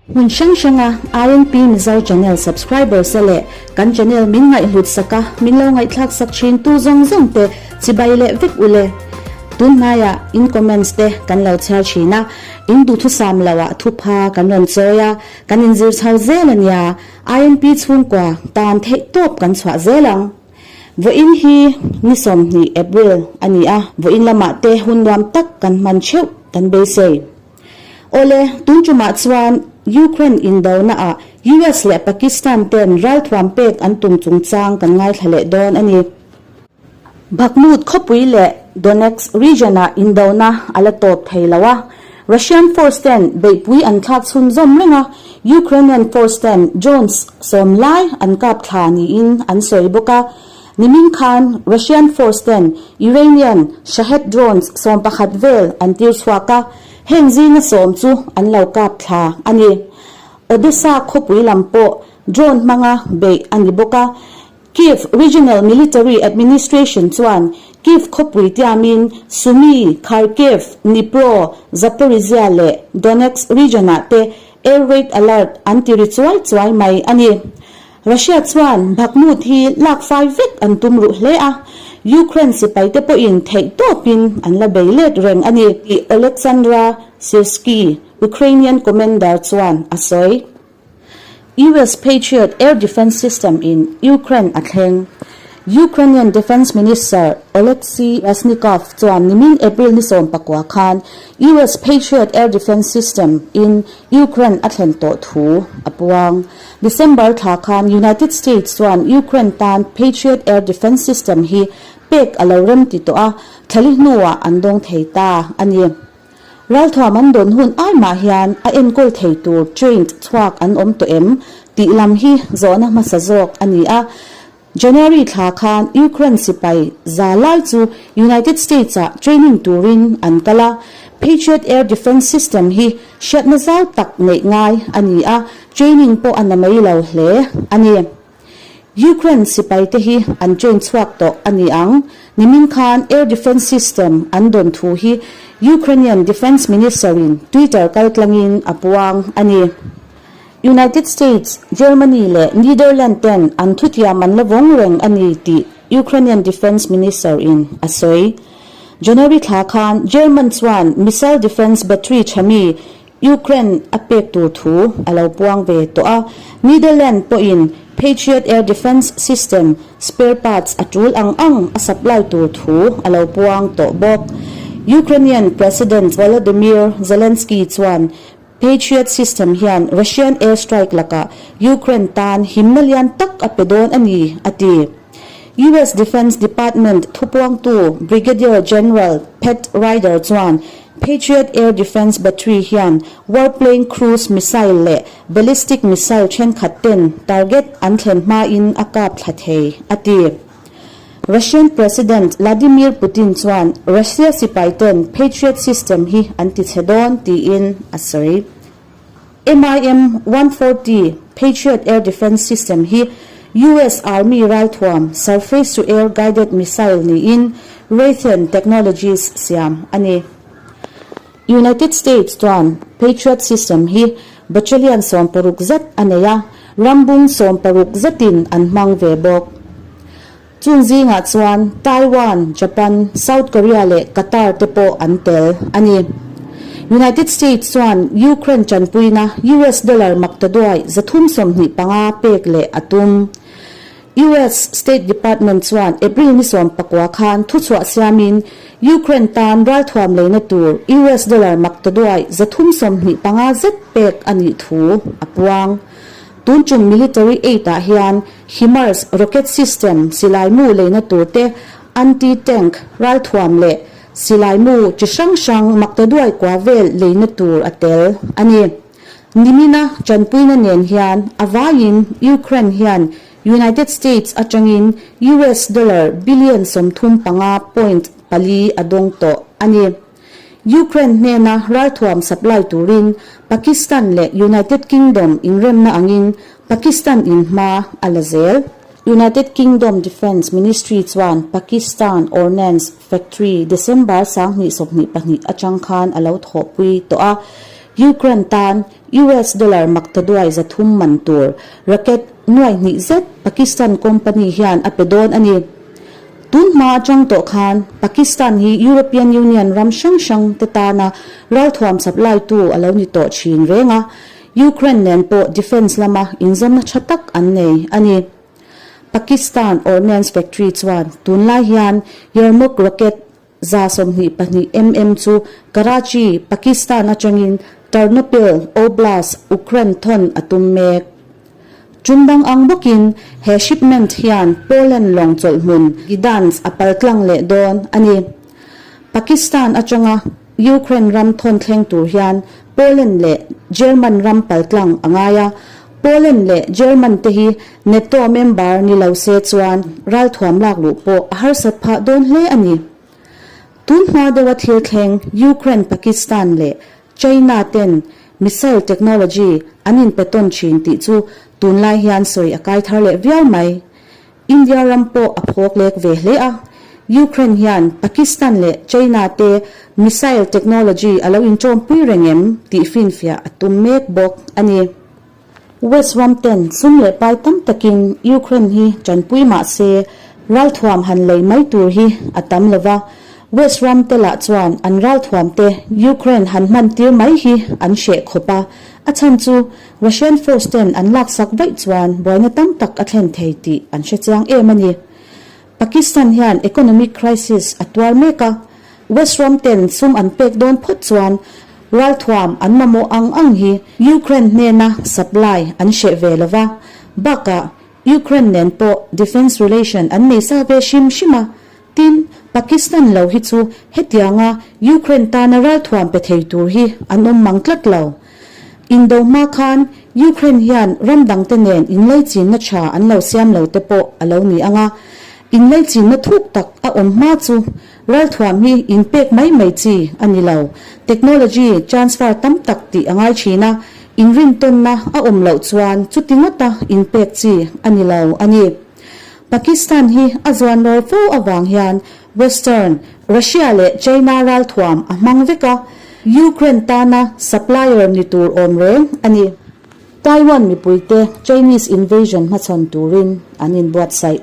Hmun hrang hranga INP Mizo Channel subscribers te leh kan channel min ngaihhlut sak a, min lo ngaihthlak sak thin tu zawng zawng te chibai leh vek u le. Tun hnaiah in comments te kan lo chhiar thin a, in duhthusam loh ah thupha kan rawn chawi a, kan inzir chho zel a nia, INP chhungkua tan theih tawp kan chhuah zel ang. Vawiin hi ni 20 April a ni a, vawiin lamah te hun nuam tak kan hman theuh kan beisei. Awle, tun tumah chuan Ukraine indona ah US leh Pakistan ten ralthuam pek an tum chungchang kan ngaithla leh dawn a ni. Bakhmut khawpui leh Donetsk region ah indona a la tawp thei lo a, Russian force ten beihpui an thlak chhunzawm reng a, Ukrainian force ten drones sawm lai an kap thla niin an sawi bawk a. Nimin khan Russian force ten Iranian Shahed drones 11 vel an tir chhuak a, heng zinga sawm chu an lo kap thla a ni. Odesa khawpui lam pawh drone hmanga beih a ni bawk a, Kyiv Regional Military Administration chuan Kyiv khawpui tiamin Sumy, Kharkiv, Dnipro, Zaporizhzhia leh Donetsk region-ah te air raid alert an ti ri chuai chuai mai a ni. Russia chuan Bakhmut hi lak fai vek an tum ruh hle a, Ukraine sipaite pawhin theih tawpin an la bei let reng a ni tih Oleksandr Syrskyi, Ukrainian commander chuan a sawi. US Patriot air defence system in Ukraine a thleng. Ukrainian Defence Minister Oleksiy Reznikov chuan nimin April ni 19 khan US Patriot air defence system in Ukraine a thlen tawh thu a puang. December thla khan United States chuan Ukraine tan Patriot air defence system hi pek a lo rem ti tawh a, thlali hnuah an dawng thei ta a ni. Ralthuam an dawn hun ai mah hian a enkawl thei tur trained chhuak an awm tawh em tih lam hi zawhna hmasa zawk a ni a. January thla khan Ukraine sipai za lai chu United States-ah training turin an kal a. Patriot air defence system hi hriatna zau tak neih ngai a ni a, training pawh a na mai lo hle a ni. Ukraine sipaite hi an train chhuak tawh a ni ang. Nimin khan air defence system an dawn thu hi Ukrainian Defence Minister-in Twitter kaltlangin a puang a ni. United States, Germany leh Netherlands ten an thutiam an la vawng reng a ni tih Ukrainian Defence Minister-in a sawi. January thla khan German chuan missile defence battery tha mi Ukraine a pek tur thu a lo puang ve tawh a, Netherlands pawhin Patriot air defence system spare parts a tul ang ang a supply tur thu a lo puang tawh bawk. Ukrainian President Volodymyr Zelensky chuan Patriot system hian Russian air strike lakah Ukraine tan himna lian tak a pe dawn a ni, a ti. US Defence Department thupuangtu Brigadier General Pat Ryder chuan Patriot air defence battery hian warplane cruise missile leh ballistic missile thenkhat ten target an thlen hmain a kap thla thei, a ti. Russian President Vladimir Putin chuan Russia sipai ten Patriot system hi an ti chhe dawn tiin a sawi. MIM 140 Patriot air defence system hi US Army ralthuam surface-to-air guided missile niin Raytheon Technologies siam a ni. United States chuan Patriot system hi battalion 60 zet a nei a, rambung 60 zetin an hmang ve bawk. Chung zingah chuan Taiwan, Japan, South Korea leh Qatar te pawh an tel a ni. United States chuan Ukraine tanpuina US dollar maktaduai 325 pek leh a tum. US State Department chuan April ni 19 khan thuchhuah siamin Ukraine tan ralthuam leina tur US dollar maktaduai 325 zet pek a nih thu a puang. Tun tum military aid ah hian HIMARS rocket system silai mu leina tur te, anti-tank ralthuam leh silai mu chi hrang hrang maktaduai kua vel leina tur a tel a ni. Nimina tanpuina nen hian a vaiin Ukraine hian United States atangin US dollar billion 35.4 a dawng tawh a ni. Ukraine hnena ralthuam supply turin Pakistan leh United Kingdom inremna angin Pakistan in hma a la zel. United Kingdom Defence Ministry chuan Pakistan Ordnance Factory December 2022 atang khan a lo thawhpui tawh a. Ukraine tan US dollar maktaduai 300 man tur rocket nuai hnih zet Pakistan company hian a pe dawn a ni. Tun hma atang tawh khan Pakistan hi European Union ram hrang hrang te tana ralthuam supply tu a lo ni tawh thin reng a, Ukraine nen pawh defence lama inzawmna tha tak an nei a ni. Pakistan Ordnance Factory chuan tunlai hian Yarmouk rocket 122 mm chu Karachi, Pakistan atangin Ternopil Oblast, Ukraine thawn a tum mek. Tum dang ang bawkin he shipment hian Poland lawng chawlhhmun Gdansk a pal tlang leh dawn a ni. Pakistan atanga Ukraine ram thawn thleng tur hian Poland leh German ram pal tlang a ngai a, Poland leh German te hi NATO member ni lo se chuan ralthuam lak luh pawh a harsat phah dawn hle a ni. Tun hma deuha thil thleng Ukraine, Pakistan leh China ten missile technology an inpe tawn thin tih chu tunlai hian sawi a kai thar leh viau mai. India ram pawh a phawk lek ve hle a, Ukraine hian Pakistan leh China te missile technology a lo inṭawmpui reng em tih finfiah a tum mek bawk a ni. West ram ten sum leh pai tam takin Ukraine hi ṭanpui mah se ralthuam han lei mai tur hi a tam lo va, West ram te lah chuan an ralthuam te Ukraine han hman tir mai hi an hreh khawp a, a chhan chu Russian force ten an laksak vaih chuan buaina tam tak a thlen thei tih an hre chiang em a ni. Pakistan hian economic crisis a tuar mek a, West ram ten sum an pek dawn phawt chuan ralthuam an mamawh ang ang hi Ukraine hnena supply an hreh ve lo va, bakah Ukraine nen pawh defence relation an nei sa ve hrim hrim a, tin Pakistan lo hi chu hetianga Ukraine tana ralthuam pe thei tur hi an awm mang tlat lo. Indo hma khan Ukraine hian ram dangte nen inlaichinna tha an lo siam lo te pawh a lo ni ang a, inlaichinna thuk tak a awm hma chu ralthuam hi inpek mai mai chi a ni lo. Technology transfer tam tak tih a ngai thin a, inrintawnna a awm loh chuan chuti ngawta inpek chi a ni lo a ni. Pakistan hi a zuan lawr fo avang hian Western, Russia leh China ralthuam a hmang vek a, Ukraine tana supplier ni tur awm reng a ni. Taiwan mipuite Chinese invasion hmachhawn turin an inbuatsaih.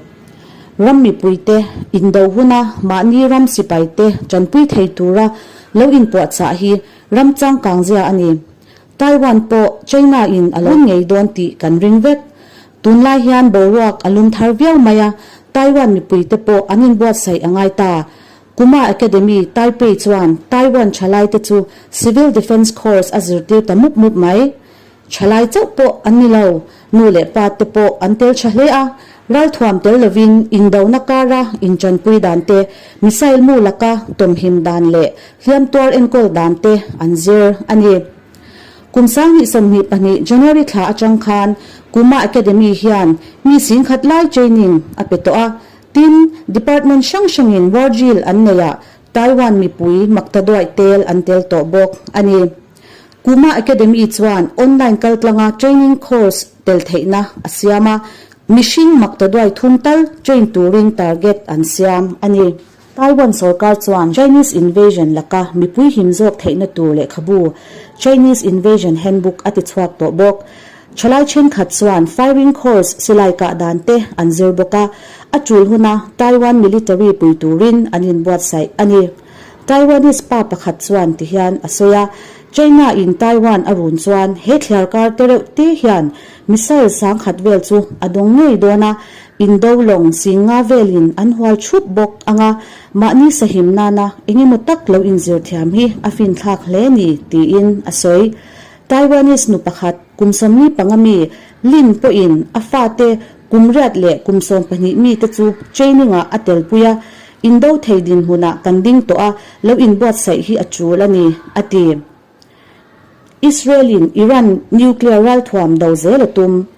Ram mipuite indo huna mahni ram sipaite tanpui thei tura lo inpuahchah hi ram changkang zia a ni. Taiwan pawh China in a lo ngei dawn tih kan ring vek. Tunlai hian boruak a lum thar viau mai a, Taiwan mipuite pawh an inbuatsaih a ngai ta. Kuma Academy, Taipei chuan Taiwan thalaite chu Civil Defence Course a zirtir ta mup mup mai. Thalai chauh pawh an ni lo, nu leh pa te pawh an tel tha hle a, ralthuam tel lovin indona kara intanpui dan te, missile mu laka tawmhim dan leh hliam tuar enkawl dan te an zir a ni. Kum 2022 January thla atang khan Kuma Academy hian mi singkhat lai training a pe tawh a, tin, department hrang hrangin war drill an neihah Taiwan mipui maktaduaih tel an tel tawh bawk a ni. Kuma Academy chuan online kaltlanga training course tel theihna a siam a, mihring maktaduai thum tal train turin target an siam a ni. Taiwan sorkar chuan Chinese invasion laka mipui him zawk theihna tur lehkhabu Chinese Invasion Handbook a ti chhuak tawh bawk. Thalai thenkhat chuan firing course silai kah dan te an zir bawk a, a tul huna Taiwan military pui turin an inbuatsaih a ni. Taiwanese pa pakhat chuan ti hian a sawi a, China in Taiwan a run chuan he thliarkar te reuh te hian missile sangkhat vel chu a dawng ngei dawn a, Indo lawng sing nga velin an hual thup bawk ang a, mahni sahim nana eng emaw tak lo inzir thiam hi a finthlak hle ni, tiin a sawi. Taiwanese nu pakhat kum 45 mi Lin pawhin a fate kum riat leh kum 12 mite chu training-ah a telpui a, Indo thei dinhmunah kan ding tawh a, lo inbuatsaih hi a tul a ni, a ti. Israel-in Iran nuclear ralthuam do zel a tum.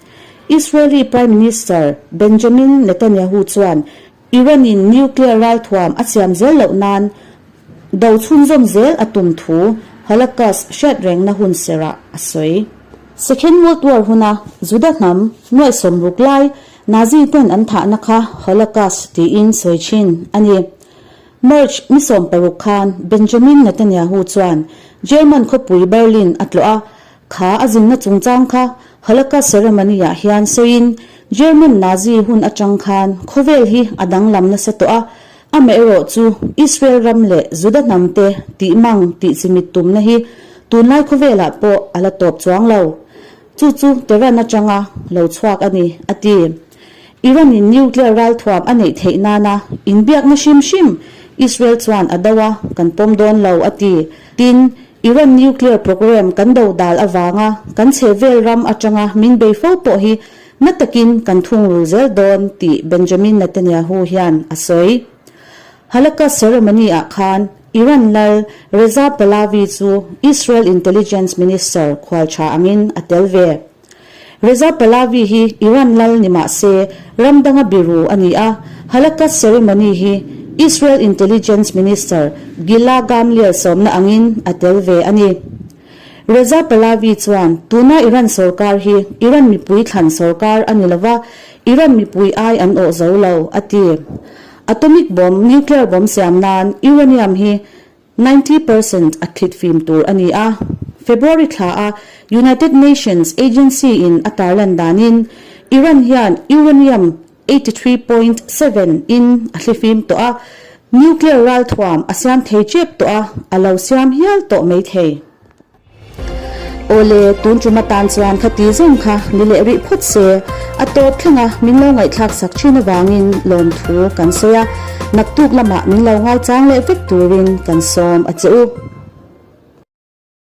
Israeli Prime Minister Benjamin Netanyahu chuan Iran-in nuclear ralthuam a siam zel loh nan do chhunzawm zel a tum thu Holocaust hriatrengna hun serah a sawi. Second World War huna Juda hnam nuaih sawmruk lai Nazi ten an thahna kha Holocaust tiin sawi thin a ni. March ni 16 khan Benjamin Netanyahu chuan German khawpui Berlin a tlawh a, kha a zinna chungchang kha Holocaust ceremony-ah hian sawiin German Nazi hun atang khan khawvel hi a danglam nasa tawh a, Amaherawh chu Israel ram leh Juda hnamte tih mang tih chimit tumna hi tunlai khawvelah pawh a la tawp chuang lo. Chu chu Tehran atanga lo chhuak a ni, a ti. Iran-in nuclear ralthuam a neih theih nana inbiakna hrim hrim Israel chuan a do a, kan pawm dawn lo, a ti. Tin, Iran nuclear programme kan do dal avanga kan chhehvel ram atanga min bei fo pawh hi Na takin kan thungrul zel dawn tih Benjamin Netanyahu hian a sawi. Holocaust ceremony-ah khan Iran lal Reza Pahlavi chu Israel Intelligence Minister khual tha angin a tel ve. Reza Pahlavi hi Iran lal ni mah se ram danga biru a ni a, Holocaust ceremony hi Israel Intelligence Minister Gila Gamliel sawmna angin a tel ve a ni. Reza Pahlavi chuan tuna Iran sorkar hi Iran mipui thlan sorkar a ni lova, Iran mipui ai an awh zo lo, a ti. Atomic bomb, nuclear bomb siam nan uranium hi 90 percent a thlit fim tur a ni a. February thla a United Nations agency in a tarlan danin Iran hian uranium 83.7 in a thlifim tawh a, nuclear ralthuam a siam thei tep tawh a, a lo siam hial tawh mai thei. Awle, tun tum atan chuan khati zawng kha ni leh rih phawt se, a tawp thleng a min lo ngaihthlak sak thin avangin lawmthu kan sawi a, naktuk lamah min lo ngaichang leh vek turin kan sawm a che u.